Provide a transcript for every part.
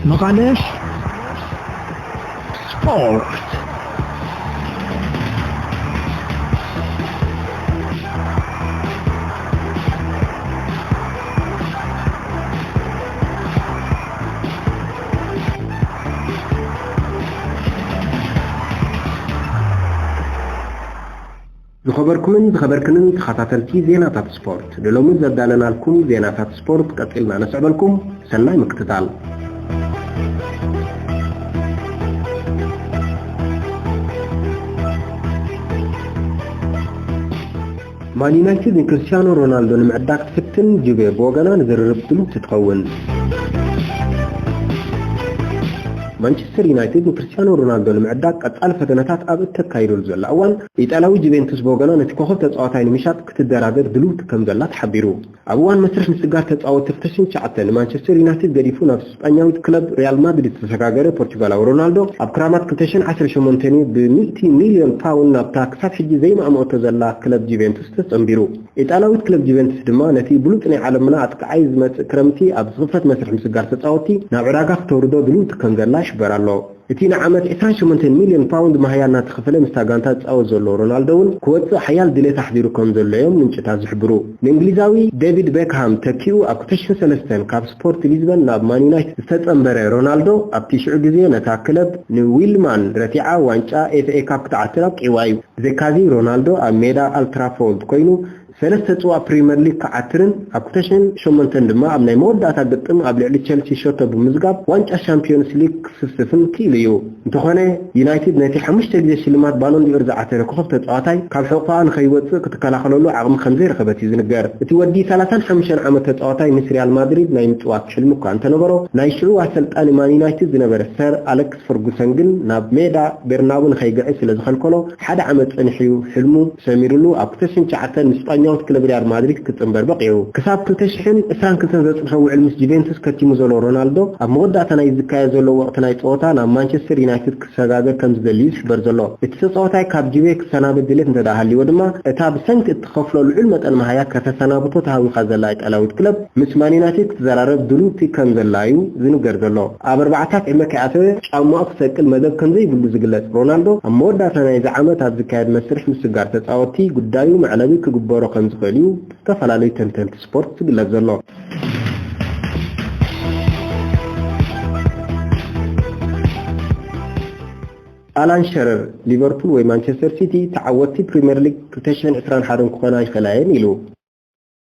መቓለሽ ስፖርት። ዝኸበርኩምን ዝኸበርክንን ተኸታተልቲ ዜናታት ስፖርት፣ ንሎሚ ዘዳለናልኩም ዜናታት ስፖርት ቀጺልና ነስዕበልኩም። ሰናይ ምክትታል። ማን ዩናይትድ ንክርስቲያኖ ሮናልዶ ንምዕዳግ ትፍትን፣ ጁቬ ብወገና ንዝርርብ ድሉው ትኸውን። ማንቸስተር ዩናይትድ ንክርስቲያኖ ሮናልዶ ንምዕዳግ ቀጻሊ ፈተነታት ኣብ እተካይደሉ ዘላ እዋን፣ ኢጣልያዊ ጁቬንቱስ ብወገና ነቲ ኮኸብ ተጻዋታይ ንምሻጥ ክትደራደር ድልውቲ ከም ዘላ ተሓቢሩ። ኣብ እዋን መስርሕ ምስጋር ተጻወትቲ ክልተ ሽሕን ትሽዓተን ንማንቸስተር ዩናይትድ ገዲፉ ናብ ስጳኛዊት ክለብ ሪያል ማድሪድ ዝተሰጋገረ ፖርቹጋላዊ ሮናልዶ፣ ኣብ ክራማት ክልተ ሽሕን ዓሰርተ ሸሞንተን እዩ ብሚእቲ ሚልዮን ፓውንድ ናብታ ክሳብ ሕጂ ዘይማእመኦቶ ዘላ ክለብ ጁቬንቱስ ተጸንቢሩ። ኢጣልያዊት ክለብ ጁቬንቱስ ድማ ነቲ ብሉጽ ናይ ዓለምና ኣጥቃዓይ ዝመጽእ ክረምቲ ኣብ ዝኽፈት መስርሕ ምስጋር ተጻወትቲ ናብ ዕዳጋ ክተውርዶ ድልውቲ ከም ዘላ ይሕበር ኣሎ። እቲ ንዓመት ዕስራን ሸሞንተን ሚልዮን ፓውንድ መሃያ እናተኸፈለ ምስታ ጋንታ ዝጻወት ዘሎ ሮናልዶ እውን ክወጽእ ሓያል ድሌት ኣሕዲሩ ከም ዘሎ እዮም ምንጭታት ዝሕብሩ። ንእንግሊዛዊ ዴቪድ ቤክሃም ተኪኡ ኣብ ክልተ ሽሕን ሰለስተን ካብ ስፖርት ሊዝበን ናብ ማን ዩናይትድ ዝተጸንበረ ሮናልዶ፣ ኣብቲ ሽዑ ግዜ ነታ ክለብ ንዊልማን ረቲዓ ዋንጫ ኤፍ ኤ ካፕ ክትዓትር ኣብቂዕዋ እዩ። ብዘይካዚ ሮናልዶ ኣብ ሜዳ ኣልትራፎርድ ኮይኑ ሰለስተ ጽዋእ ፕሪመር ሊግ ክዓትርን ኣብ ክልተ ሽሕን ሸሞንተን ድማ ኣብ ናይ መወዳእታ ግጥም ኣብ ልዕሊ ቸልሲ ሸቶ ብምዝጋብ ዋንጫ ሻምፒዮንስ ሊግ ክስፍስፍን ክኢሉ እዩ። እንተኾነ፣ ዩናይትድ ነቲ ሓሙሽተ ግዜ ሽልማት ባሎን ዲኦር ዝዓተረ ኮኸብ ተጻዋታይ ካብ ሕቑፋኣ ንኸይወጽእ ክትከላኸለሉ ዓቕሚ ከም ዘይረኸበት እዩ ዝንገር። እቲ ወዲ ሰላሳን ሓሙሽተን ዓመት ተጻዋታይ ምስ ሪያል ማድሪድ ናይ ምጽዋት ሕልሚ እኳ እንተነበሮ፣ ናይ ሽዑ ኣሰልጣኒ ማን ዩናይትድ ዝነበረ ሰር ኣሌክስ ፈርጉሰን ግን ናብ ሜዳ ቤርናቡ ንኸይግዕዝ ስለ ዝኸልከሎ፣ ሓደ ዓመት ጸኒሑ እዩ ሕልሙ ሰሚሩሉ ኣብ ክልተ ሽሕን ትሽዓተን ንስጳኛዊት ክለብ ሪያል ማድሪድ ክጽንበር በቒዑ። ክሳብ ክልተ ሽሕን ዕስራን ክልተን ዘጽንሖ ውዕል ምስ ጁቬንቱስ ከቲሙ ዘሎ ሮናልዶ፣ ኣብ መወዳእታ ናይ ዝካየድ ዘሎ ወቕቲ ናይ ጸወታ ናብ ማንቸስተር ዩናይትድ ክሰጋገር ከም ዝደሊ እዩ ዝሕበር ዘሎ። እቲ ተጻዋታይ ካብ ጁቬ ክሰናበት ድሌት እንተ ደኣ ሃልይዎ ድማ፣ እታ ብሰንኪ እትኸፍሎ ልዑል መጠን መሃያ ከተሰናብቶ ተሃዊኻ ዘላ ኢጣልያዊት ክለብ፣ ምስ ማን ዩናይትድ ክትዘራረብ ድልውቲ ከም ዘላ እዩ ዝንገር ዘሎ። ኣብ ኣርባዕታት ዕድመ ከይኣተወ ጫማኡ ክሰቅል መደብ ከም ዘይብሉ ዝግለጽ ሮናልዶ፣ ኣብ መወዳእታ ናይዚ ዓመት ኣብ ዝካየድ መስርሕ ምስጋር ተጻወትቲ ጉዳዩ መዕለቢ ክግበሮ ከም ዝኽእል እዩ ብዝተፈላለዩ ተንተንቲ ስፖርት ዝግለጽ ዘሎ። ኣላን ሸረር፣ ሊቨርፑል ወይ ማንቸስተር ሲቲ ተዓወትቲ ፕሪምየር ሊግ ክልተ ሽሕን ዕስራን ሓደን ክኾና ይኽእላ እየን ኢሉ።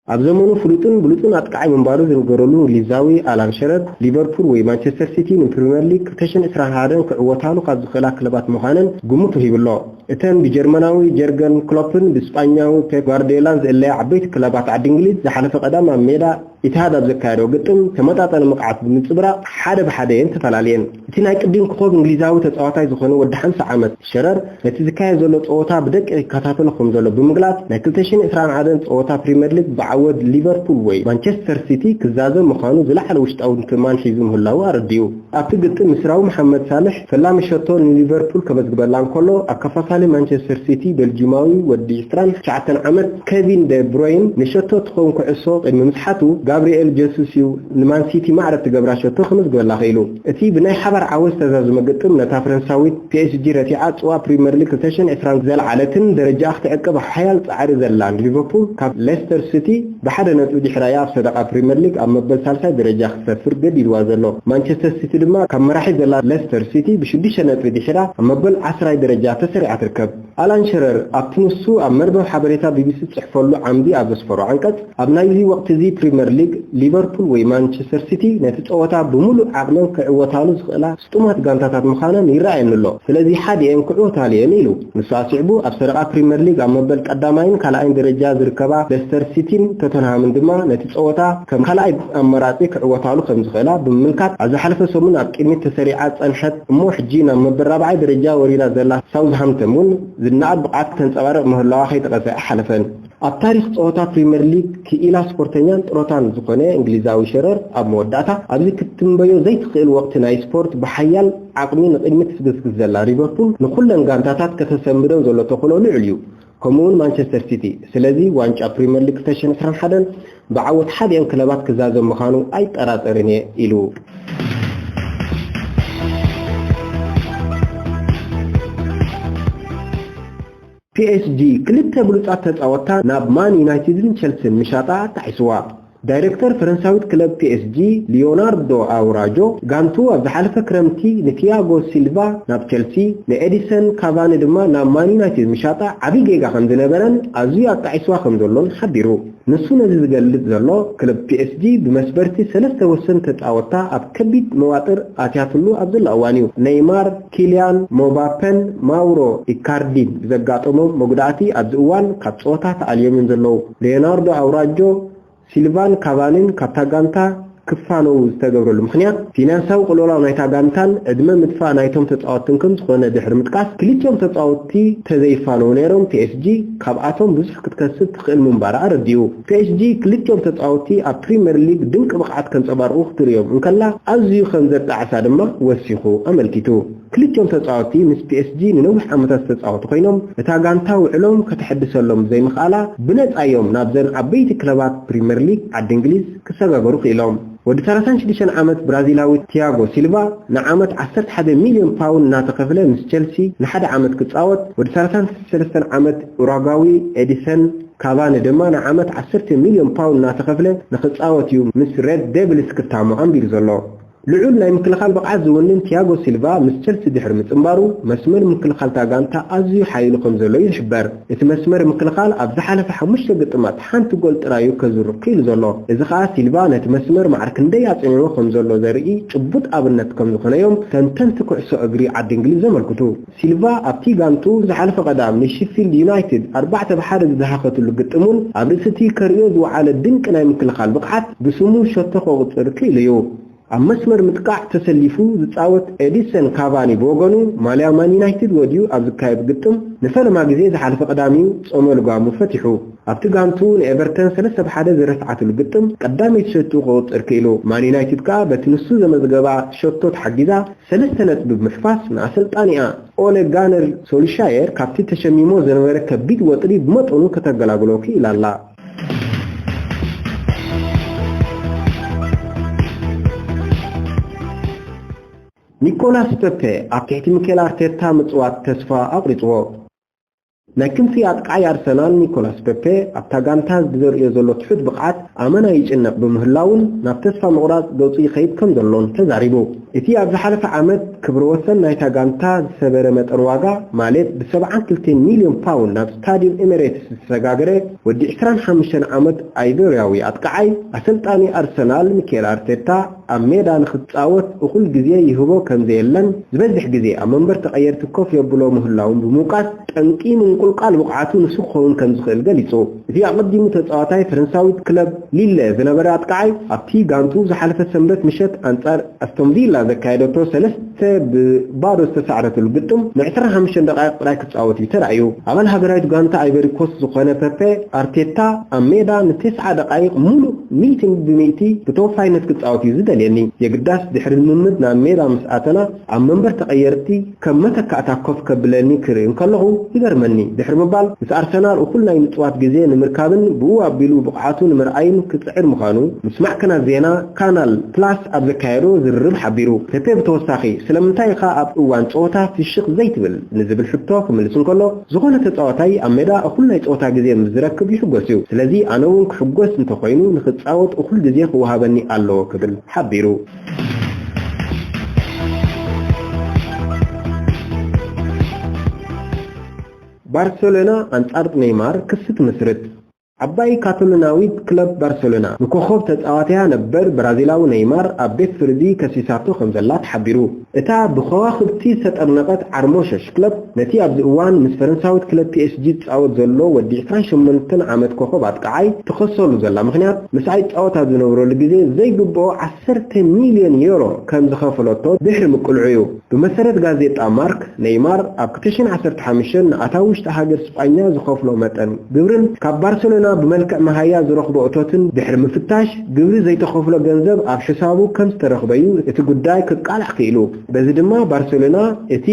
ኣብ ዘመኑ ፍሉጥን ብሉጽን ኣጥቃዓይ ምንባሩ ዝንገረሉ እንግሊዛዊ ኣላን ሸረር፣ ሊቨርፑል ወይ ማንቸስተር ሲቲ ንፕሪምየር ሊግ ክልተ ሽሕን ዕስራን ሓደን ክዕወታሉ ካብ ዝኽእላ ክለባት ምዃነን ግምቱ ሂቡ ኣሎ። እተን ብጀርመናዊ ጀርገን ክሎፕን ብስጳኛዊ ፔፕ ጓርዲዮላን ዝእለያ ዓበይቲ ክለባት ዓዲ እንግሊዝ፣ ዝሓለፈ ቀዳም ኣብ ሜዳ ኢትሃድ ኣብ ዘካየዶ ግጥም ተመጣጣኒ መቕዓት ብምንጽብራቕ ሓደ ብሓደ እየን ተፈላልየን። እቲ ናይ ቅዲም ኮኾብ እንግሊዛዊ ተጻዋታይ ዝኾነ ወዲ ሓምሳ ዓመት ሸረር፣ ነቲ ዝካየድ ዘሎ ጸወታ ብደቂቕ ይከታተሎ ከም ዘሎ ብምግላጽ፣ ናይ ክልተ ሽሕን ዕስራን ሓደን ጸወታ ፕሪምየር ሊግ ብዓወት ሊቨርፑል ወይ ማንቸስተር ሲቲ ክዛዘም ምዃኑ ዝለዓለ ውሽጣዊ ምትእምማን ሒዙ ምህላዉ ኣረዲኡ። ኣብቲ ግጥም፣ ምስራዊ መሓመድ ሳልሕ ፈላሚ ሸቶ ንሊቨርፑል ከመዝግበላ እንከሎ፣ ኣከፋፋሊ ማንቸስተር ሲቲ ቤልጂማዊ ወዲ ዕስራን ትሽዓተን ዓመት ኬቪን ደ ብሮይን ንሸቶ ትኸውን ኩዕሶ ቅድሚ ምስሓቱ፣ ጋብሪኤል ጀሱስ እዩ ንማን ሲቲ ማዕረ እትገብራ ሸቶ ከመዝግበላ ክኢሉ። እቲ ብናይ ሓባር ዓወት ዝተዛዘመ ግጥም፣ ነታ ፈረንሳዊት ፒ ኤስ ጂ ረቲዓ ጽዋ ፕሪምየር ሊግ ክልተ ሽሕን ዕስራን ዘልዓለትን ደረጃኣ ክትዕቅብ ሓያል ጻዕሪ ዘላን ሊቨርፑል፣ ካብ ሌስተር ሲቲ ብሓደ ነጥቢ ድሕራያ ኣብ ሰደቓ ፕሪምየር ሊግ ኣብ መበል ሳልሳይ ደረጃ ክትሰፍር ገዲድዋ ዘሎ። ማንቸስተር ሲቲ ድማ ካብ መራሒ ዘላ ሌስተር ሲቲ ብሽዱሽተ ነጥቢ ድሒራ ኣብ መበል ዓስራይ ደረጃ ተሰሪዓ ትርከብ። ኣላን ሸረር ኣብቲ ንሱ ኣብ መርበብ ሓበሬታ ቢ ቢ ሲ ዝጽሕፈሉ ዓምዲ ኣብ ዘስፈሮ ዓንቀጽ፣ ኣብ ናይዚ ወቕቲ እዚ ፕሪምየር ሊግ ሊቨርፑል ወይ ማንቸስተር ሲቲ ነቲ ጸወታ ብምሉእ ዓቕመን ክዕወታሉ ዝኽእላ ስጡማት ጋንታታት ምዃነን ይረኣየኒ ኣሎ። ስለዚ ሓዲኤን ክዕወታሉ እየን ኢሉ። ንሱ ኣስዒቡ፣ ኣብ ሰደቓ ፕሪምየር ሊግ ኣብ መበል ቀዳማይን ካልኣይን ደረጃ ዝርከባ ሌስተር ሲቲን ቶተንሃምን ድማ ነቲ ጸወታ ከም ካልኣይ ኣማራጺ ክዕወታሉ ከም ዝኽእላ ብምምልካት፣ ኣብ ዝሓለፈ ሰሙን ኣብ ቅድሚት ተሰሪዓ ዝጸንሐት እሞ ሕጂ ናብ መበል ራብዓይ ደረጃ ወሪዳ ዘላ ሳውዝሃምተን እውን ዝነኣድ ብቕዓት ተንጸባርቕ ምህላዋ ከይጠቐሰ ኣይሓለፈን። ኣብ ታሪኽ ጸወታ ፕሪምየር ሊግ ክኢላ ስፖርተኛን ጥሮታን ዝኾነ እንግሊዛዊ ሸረር፣ ኣብ መወዳእታ፣ ኣብዚ ክትትንበዮ ዘይትኽእል ወቕቲ ናይ ስፖርት፣ ብሓያል ዓቕሚ ንቕድሚት ትግስግስ ዘላ ሊቨርፑል ንኹለን ጋንታታት ከተሰንብደን ዘሎ ተኽእሎ ልዑል እዩ። ከምኡውን ማንቸስተር ሲቲ። ስለዚ ዋንጫ ፕሪምየር ሊግ ክልተ ሽሕን ዕስራን ሓደን ብዓወት ሓዲአን ክለባት ክዛዘም ምዃኑ ኣይጠራጠርን እየ ኢሉ። ፒኤስጂ ክልተ ብሉጻት ተጻወትታ ናብ ማን ዩናይትድን ቸልሲን ምሻጣ ኣጣዒስዋ። ዳይሬክተር ፈረንሳዊት ክለብ ፒኤስጂ ሊዮናርዶ ኣውራጆ፣ ጋንቱ ኣብ ዝሓለፈ ክረምቲ ንቲያጎ ሲልቫ ናብ ቸልሲ፣ ንኤዲሰን ካቫኒ ድማ ናብ ማን ዩናይትድ ምሻጣ ዓቢ ጌጋ ከም ዝነበረን ኣዝዩ ኣጣዒስዋ ከም ዘሎን ሓቢሩ። ንሱ ነዚ ዝገልጽ ዘሎ፣ ክለብ ፒኤስጂ ብመስበርቲ ሰለስተ ወሰንቲ ተጻወትታ ኣብ ከቢድ መዋጥር ኣትያትሉ ኣብ ዘሎ እዋን እዩ። ኔይማር፣ ኪልያን ሞባፐን ማውሮ ኢካርዲን ብዘጋጠሞም መጉዳእቲ ኣብዚ እዋን ካብ ጸወታ ተኣልዮም እዮም ዘለዉ። ሌዮናርዶ ኣውራጆ፣ ሲልቫን ካቫኒን ካብታ ጋንታ ክፋነዉ ዝተገብረሉ ምኽንያት፣ ፊናንሳዊ ቅልውላው ናይታ ጋንታን ዕድመ ምጥፋእ ናይቶም ተጻወትትን ከም ዝኾነ ድሕሪ ምጥቃስ፣ ክልቲኦም ተጻወትቲ ተዘይፋነዉ ነይሮም፣ ፒኤስጂ ካብኣቶም ብዙሕ ክትከስብ ትኽእል ምንባራ ኣረዲኡ። ፒኤስጂ ክልቲኦም ተጻወትቲ ኣብ ፕሪምየር ሊግ ድንቂ ብቕዓት ከንጸባርቑ ክትርእዮም እንከላ፣ ኣዝዩ ከም ዘጣዕሳ ድማ ወሲኹ ኣመልኪቱ። ክልቲኦም ተጻወትቲ ምስ ፒኤስጂ ንነዊሕ ዓመታት ዝተጻወቱ ኮይኖም፣ እታ ጋንታ ውዕሎም ከተሐድሰሎም ዘይምኽኣላ፣ ብነጻ እዮም ናብዘን ዓበይቲ ክለባት ፕሪምየር ሊግ ዓዲ እንግሊዝ ክሰጋገሩ ክኢሎም። ወዲ ሰላሳን ሽዱሽተን ዓመት ብራዚላዊ ቲያጎ ሲልቫ ንዓመት ዓሰርተ ሓደ ሚልዮን ፓውንድ እናተኸፍለ ምስ ቸልሲ ንሓደ ዓመት ክጻወት፣ ወዲ ሰላሳን ሰለስተን ዓመት ኡራጓዊ ኤዲሰን ካቫኒ ድማ ንዓመት ዓሰርተ ሚልዮን ፓውንድ እናተኸፍለ ንኽጻወት እዩ ምስ ሬድ ዴቪልስ ክታሞ ኣንቢሩ ዘሎ። ልዑል ናይ ምክልኻል ብቕዓት ዝውንን ቲያጎ ሲልቫ ምስ ቸልሲ ድሕሪ ምጽንባሩ፣ መስመር ምክልኻል እታ ጋንታ ኣዝዩ ሓይሉ ከም ዘሎ እዩ ዝሕበር። እቲ መስመር ምክልኻል ኣብ ዝሓለፈ ሓሙሽተ ግጥማት ሓንቲ ጎል ጥራይ እዩ ከዝሩ ክኢሉ ዘሎ። እዚ ኸኣ ሲልቫ ነቲ መስመር ማዕረ ክንደይ ኣጽኒዕዎ ከም ዘሎ ዘርኢ ጭቡጥ ኣብነት ከም ዝኾነ እዮም ተንተንቲ ኩዕሶ እግሪ ዓዲ እንግሊዝ ዘመልክቱ። ሲልቫ ኣብቲ ጋንቱ ዝሓለፈ ቀዳም ንሺፊልድ ዩናይትድ ኣርባዕተ ብ ሓደ ዝደሃኸትሉ ግጥም እውን ኣብ ርእሲ እቲ ከርእዮ ዝወዓለ ድንቂ ናይ ምክልኻል ብቕዓት ብስሙ ሸቶ ከቑጽር ክኢሉ እዩ። ኣብ መስመር ምጥቃዕ ተሰሊፉ ዝጻወት ኤዲሰን ካቫኒ ብወገኑ፣ ማልያ ማን ዩናይትድ ወድዩ ኣብ ዝካየድ ግጥም ንፈለማ ግዜ ዝሓለፈ ቀዳም እዩ ጾመ ልጓሙ ፈቲሑ። ኣብቲ ጋንቱ ንኤቨርተን ሰለስተ ብ ሓደ ዝረትዓትሉ ግጥም ቀዳመይቲ ሸቱ ክቑጽር ክኢሉ። ማን ዩናይትድ ከኣ በቲ ንሱ ዘመዝገባ ሸቶ ተሓጊዛ ሰለስተ ነጥቢ ብምሕፋስ ንኣሰልጣኒኣ ኦለ ጋነር ሶልሻየር ካብቲ ተሸሚሞ ዝነበረ ከቢድ ወጥሪ ብመጠኑ ከተገላግሎ ክኢላ ኣላ። ኒኮላስ ፐፔ ኣብ ትሕቲ ሚኬል ኣርቴታ ምጽዋት ተስፋ ኣቑሪጽዎ። ናይ ክንፊ ኣጥቃዓይ ኣርሰናል ኒኮላስ ፐፔ ኣብታ ጋንታ ብዘርእዮ ዘሎ ትሑት ብቕዓት ኣመና ይጭነቕ ብምህላውን ናብ ተስፋ ምቑራጽ ገጹ ይኸይድ ከም ዘሎን ተዛሪቡ። እቲ ኣብ ዝሓለፈ ዓመት ክብረ ወሰን ናይታ ጋንታ ዝሰበረ መጠን ዋጋ፣ ማለት ብሰብዓን ክልተን ሚልዮን ፓውንድ ናብ ስታድዩም ኤሚሬትስ ዝተሰጋገረ ወዲ ዕስራን ሓሙሽተን ዓመት ኣይቨርያዊ ኣጥቃዓይ፣ ኣሰልጣኒ ኣርሰናል ሚኬል ኣርቴታ ኣብ ሜዳ ንኽጻወት እኹል ግዜ ይህቦ ከም ዘየለን፣ ዝበዝሕ ግዜ ኣብ መንበር ተቐየርቲ ኮፍ የብሎ ምህላውን ብምውቃስ፣ ጠንቂ ምንቁልቋል ብቕዓቱ ንሱ ክኸውን ከም ዝኽእል ገሊጹ። እቲ ኣቐዲሙ ተጻዋታይ ፈረንሳዊት ክለብ ሊለ ዝነበረ ኣጥቃዓይ፣ ኣብቲ ጋንቱ ዝሓለፈ ሰንበት ምሸት ኣንጻር ኣስቶን ቪላ ዘካየደቶ ሰለስተ ብ ባዶ ዝተሳዕረትሉ ግጥም፣ ን ዕስራን ሓሙሽተን ደቃይቕ ጥራይ ክጻወት እዩ ተራእዩ። ኣባል ሃገራዊት ጋንታ ኣይቨሪ ኮስት ዝኾነ ፐፔ፣ ኣርቴታ ኣብ ሜዳ ንተስዓ ደቃይቕ ሙሉእ ሚእቲ ብሚእቲ ብተወፋይነት ክጻወት እዩ ዝደልየኒ። የግዳስ ድሕሪ ልምምድ ናብ ሜዳ ምስ ኣተና፣ ኣብ መንበር ተቐየርቲ ከም መተካእታ ኮፍ ከብለኒ ክርኢ እንከለኹ ይገርመኒ ድሕሪ ምባል፣ ምስ ኣርሰናል እኹል ናይ ምጽዋት ግዜ ንምርካብን ብኡ ኣቢሉ ብቕዓቱ ንምርኣይን ክጽዕር ምዃኑ ምስ ማዕከናት ዜና ካናል ፕላስ ኣብ ዘካየዶ ዝርርብ ሓቢሩ። ፔፔ ብተወሳኺ፣ ስለምንታይ ኢኻ ኣብ እዋን ጸወታ ፍሽኽ ዘይትብል ንዝብል ሕቶ ክምልስ እንከሎ፣ ዝኾነ ተጻዋታይ ኣብ ሜዳ እኹል ናይ ጸወታ ግዜ ምስ ዝረክብ ይሕጎስ እዩ። ስለዚ ኣነ እውን ክሕጎስ እንተኾይኑ፣ ንኽጻወት እኹል ግዜ ክወሃበኒ ኣለዎ ክብል ሓቢሩ። ባርሰሎና ኣንጻር ኔይማር ክሲ ትምስርት። ዓባይ ካታሎናዊት ክለብ ባርሰሎና፣ ንኮኾብ ተጻዋትያ ነበር ብራዚላዊ ኔይማር ኣብ ቤት ፍርዲ ከሲሳቶ ከም ዘላ ተሓቢሩ። እታ ብኸዋኽብቲ ዝተጠርነቐት ዓርሞሸሽ ክለብ፣ ነቲ ኣብዚ እዋን ምስ ፈረንሳዊት ክለብ ፒኤስጂ ዝጻወት ዘሎ ወዲ ዕስራን ሸሞንተን ዓመት ኮኾብ ኣጥቃዓይ ትኸሰሉ ዘላ ምኽንያት፣ ምስኣይ ጻወት ኣብ ዝነብረሉ ግዜ ዘይግብኦ ዓሰርተ ሚልዮን ዩሮ ከም ዝኸፈለቶ ድሕሪ ምቅልዑ እዩ። ብመሰረት ጋዜጣ ማርክ፣ ኔይማር ኣብ ክልተ ሽሕን ዓሰርተ ሓሙሽተን ንኣታዊ ውሽጢ ሃገር ስጳኛ ዝኸፍሎ መጠን ግብርን ካብ ባርሰሎና ብመልክዕ መሃያ ዝረኽቦ እቶትን ድሕሪ ምፍታሽ፣ ግብሪ ዘይተኸፍሎ ገንዘብ ኣብ ሕሳቡ ከም ዝተረኽበ እዩ እቲ ጉዳይ ክቃላዕ ክኢሉ። በዚ ድማ ባርሰሎና እቲ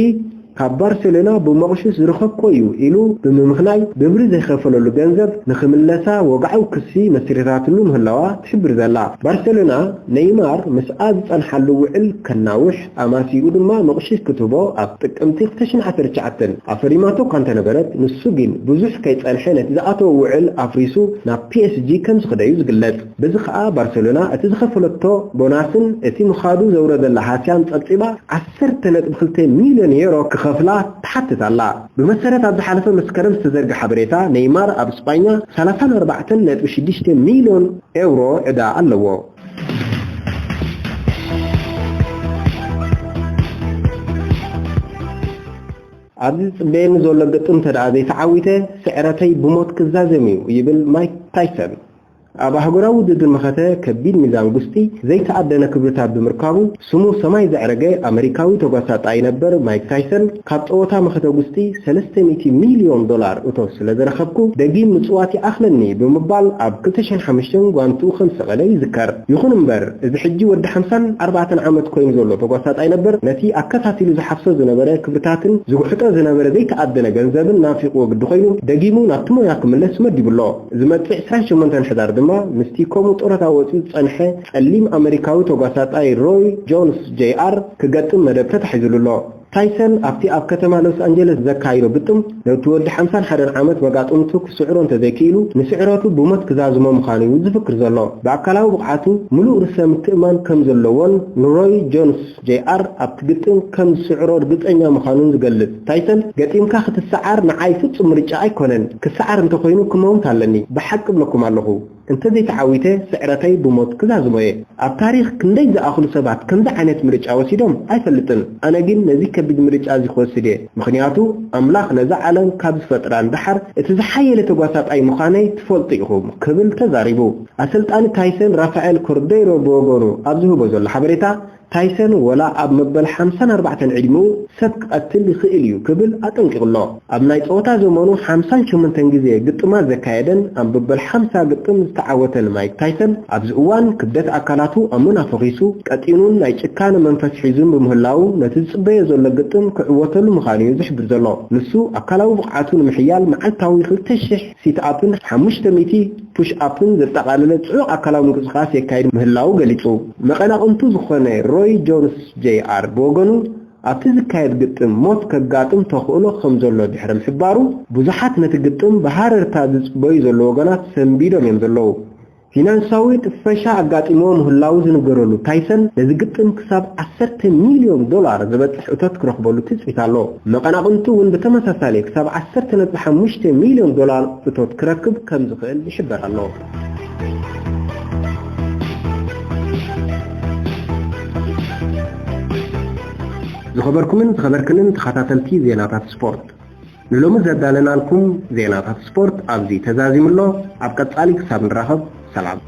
ካብ ባርሴሎና ብመቑሽሽ ዝረኸብኮ እዩ ኢሉ ብምምኽናይ፣ ግብሪ ዘይኸፈለሉ ገንዘብ ንኽምለሳ ወግዓዊ ክሲ መስሪታትሉ ምህላዋ ትሕብር ዘላ። ባርሴሎና፣ ኔይማር ምስኣ ዝጸንሓሉ ውዕል ከናውሕ፣ ኣማሲኡ ድማ መቑሽሽ ክትህቦ ኣብ ጥቅምቲ ክልተ ሽሕን ዓሰርተ ትሽዓተን ኣፈሪማቶ እኳ እንተነበረት፣ ንሱ ግን ብዙሕ ከይጸንሐ ነቲ ዝኣተወ ውዕል ኣፍሪሱ ናብ ፒ ኤስ ጂ ከም ዝኸደ እዩ ዝግለጽ። በዚ ኸኣ ባርሴሎና እቲ ዝኸፈለቶ ቦናስን እቲ ምኻዱ ዘውረደላ ሃስያን ጸብጺባ፣ ዓሰርተ ነጥቢ ክልተ ሚልዮን ዩሮ ክኸፍላ ትሓትት ኣላ። ብመሰረት ኣብ ዝሓለፈ መስከረም ዝተዘርግሐ ሓበሬታ፣ ኔይማር ኣብ ስጳኛ ሰላሳን ኣርባዕተን ነጥቢ ሽዱሽተ ሚልዮን ኤውሮ ዕዳ ኣለዎ። ኣብዚ ዝጽበየኒ ዘሎ ግጥም እንተ ደኣ ዘይተዓዊተ፣ ስዕረተይ ብሞት ክዛዘም እዩ፣ ይብል ማይክ ታይሰን። ኣብ ኣህጉራዊ ውድድር መኸተ ከቢድ ሚዛን ጉስጢ ዘይተኣደነ ክብርታት ብምርካቡ፣ ስሙ ሰማይ ዘዕረገ ኣመሪካዊ ተጓሳጣይ ነበር ማይክ ታይሰን፣ ካብ ጸወታ መኸተ ጉስጢ ሰለስተ ሚእቲ ሚልዮን ዶላር እቶት ስለ ዝረኸብኩ፣ ደጊም ምጽዋት ይኣኽለኒ ብምባል ኣብ ክልተ ሽሕን ሓሙሽተን ጓንትኡ ከም ዝሰቐለ ይዝከር። ይኹን እምበር፣ እዚ ሕጂ ወዲ ሓምሳን ኣርባዕተን ዓመት ኮይኑ ዘሎ ተጓሳጣይ ነበር፣ ነቲ ኣከታቲሉ ዝሓፍሶ ዝነበረ ክብርታትን ዝጉሕጦ ዝነበረ ዘይተኣደነ ገንዘብን ናፊቕዎ ግዲ ኮይኑ፣ ደጊሙ ናብቲ ሞያ ክምለስ መዲቡ ኣሎ። ዝመጽእ ዕስራን ሸሞንተን ሕዳር ድማ ምስቲ ከምኡ ጡረታ ወጺኡ ዝጸንሐ ጸሊም ኣመሪካዊ ተጓሳጣይ ሮይ ጆንስ ጄይ ኣር ክገጥም መደብ ተታሒዙሉ ኣሎ። ታይሰን ኣብቲ ኣብ ከተማ ሎስ ኣንጀለስ ዘካይዶ ግጥም፣ ነቲ ወዲ ሓምሳን ሓደን ዓመት መጋጥምቱ ክስዕሮ እንተዘይክኢሉ፣ ንስዕረቱ ብሞት ክዛዝሞ ምዃኑ እዩ ዝፍክር ዘሎ። ብኣካላዊ ብቕዓቱ ምሉእ ርእሰ ምትእምማን ከም ዘለዎን ንሮይ ጆንስ ጄይ ኣር ኣብቲ ግጥም ከም ዝስዕሮ ርግጸኛ ምዃኑን ዝገልጽ ታይሰን፣ ገጢምካ ክትሰዓር ንዓይ ፍጹም ምርጫ ኣይኮነን። ክሰዓር እንተኾይኑ ክመውት ኣለኒ። ብሓቂ እብለኩም ኣለኹ፣ እንተዘይተዓዊተ ስዕረተይ ብሞት ክዛዝሞ እየ። ኣብ ታሪኽ ክንደይ ዝኣኽሉ ሰባት ከምዚ ዓይነት ምርጫ ወሲዶም ኣይፈልጥን። ኣነ ግን ነዚ ከቢድ ምርጫ እዚ ክወስድ እየ። ምኽንያቱ ኣምላኽ ነዛ ዓለም ካብ ዝፈጥራ ንደሓር እቲ ዝሓየለ ተጓሳጣይ ምዃነይ ትፈልጡ ኢኹም፣ ክብል ተዛሪቡ። ኣሰልጣኒ ታይሰን ራፋኤል ኮርዴይሮ ብወገኑ ኣብ ዝህቦ ዘሎ ሓበሬታ፣ ታይሰን ወላ ኣብ መበል ሓምሳን ኣርባዕተን ዕድሚኡ ሰብ ክቐትል ይኽእል እዩ ክብል ኣጠንቂቑ ኣሎ። ኣብ ናይ ጸወታ ዘመኑ ሓምሳን ሸሞንተን ግዜ ግጥማት ዘካየደን ኣብ መበል ሓምሳ ግጥም ዝተዓወተን ማይክ ታይሰን፣ ኣብዚ እዋን ክብደት ኣካላቱ ኣመናፈኺሱ፣ ቀጢኑን ናይ ጭካነ መንፈስ ሒዙን ብምህላዉ፣ ነቲ ዝጽበዮ ዘሎ ግጥም ክዕወተሉ ምዃኑ እዩ ዝሕብር ዘሎ። ንሱ ኣካላዊ ብቕዓቱ ንምሕያል መዓልታዊ ክልተ ሽሕ ሲት ኣፕን ሓሙሽተ ሚእቲ ፑሽ ኣፕን ዘጠቓለለ ጽዑቕ ኣካላዊ ምንቅስቓስ የካይድ ምህላዉ ገሊጹ። መቐናቕንቱ ዝኾነ ሮይ ጆንስ ጄይ ኣር ብወገኑ፣ ኣብቲ ዝካየድ ግጥም ሞት ከጋጥም ተኽእሎ ከም ዘሎ ድሕሪ ምሕባሩ፣ ብዙሓት ነቲ ግጥም ብሃረርታ ዝጽበዩ ዘለዉ ወገናት ሰንቢዶም እዮም ዘለዉ። ፊናንሳዊ ጥፈሻ ኣጋጢምዎ ምህላዉ ዝንገረሉ ታይሰን፣ ነዚ ግጥም ክሳብ ዓሰርተ ሚልዮን ዶላር ዝበጽሕ እቶት ክረኽበሉ ትጽቢት ኣሎ። መቐናቕንቱ እውን ብተመሳሳሊ ክሳብ ዓሰርተ ነጥቢ ሓሙሽተ ሚልዮን ዶላር እቶት ክረክብ ከም ዝኽእል ይሕበር ኣሎ። ዝኸበርኩምን ዝኸበርክንን ተኸታተልቲ ዜናታት ስፖርት፣ ንሎሚ ዘዳለናልኩም ዜናታት ስፖርት ኣብዚ ተዛዚሙ ኣሎ። ኣብ ቀጻሊ ክሳብ ንራኸብ፣ ሰላም።